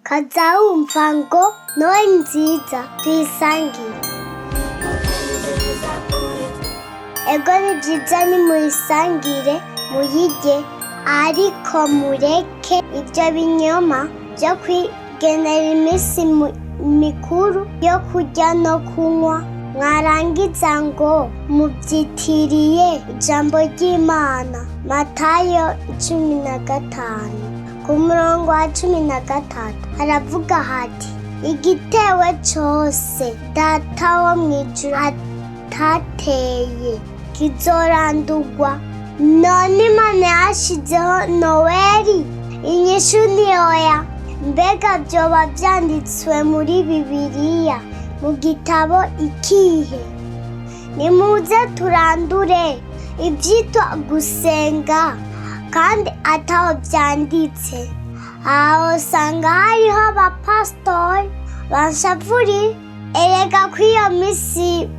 Kaza wumva ngo Noheli nziza tuyisangire. Ego ni byiza nimuyisangire muyirye, ariko mureke ibyo binyoma byo kwigenera iminsi mikuru yo kurya no kunywa, mwarangiza ngo mubyitiriye ijambo ry'Imana. Matayo 15 ku murongo wa 13 haravuga hati: "Igitewe cose Data wo mw'ijuru atateye kizorandurwa." None Imana yashizeho Noweli? Inyishu ni oya. Mbega vyoba vyanditswe muri Bibiliya mu gitabo ikihe? Nimuze turandure ivyitwa gusenga kandi ataho vyanditse. Aho usanga hariho abapasitori banshavuri. Erega kw'iyo misi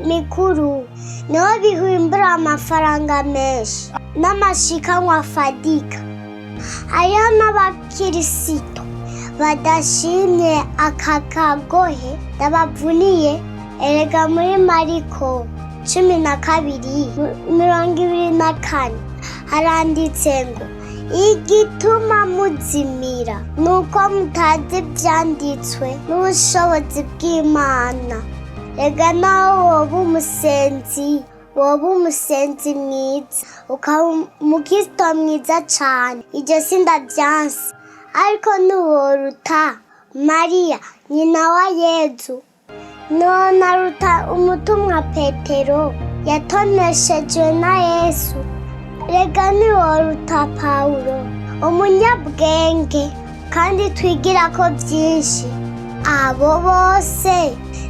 mikuru niho bihimbura amafaranga menshi n'amashikanwa afadika. Hariho n'abakirisito badashimye aka kagohe ndabavuniye. Erega muri Mariko 12:24 haranditse ngo: "Igituma muzimira ni uko mutazi ivyanditswe n'ubushobozi bw'Imana." Rega naho woba umusenzi, woba umusenzi mwiza, ukaba umukristo mwiza cane, iryo sindavyanse, ariko ntiworuta Mariya nyina wa Yezu, ntiwonaruta umutumwa Petero yatoneshejwe na Yesu. Rega ntiworuta Pawulo umunyabwenge kandi twigirako vyinshi. Abo bose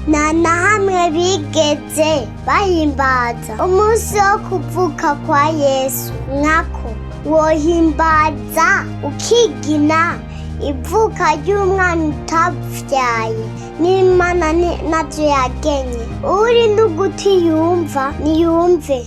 nta na hamwe bigeze bahimbaza umunsi wo kuvuka kwa Yesu. Nkako wohimbaza ukigina ivuka ry'umwana utavyaye n'Imana navyo yagenye. Uri n'uguti yumva niyumve.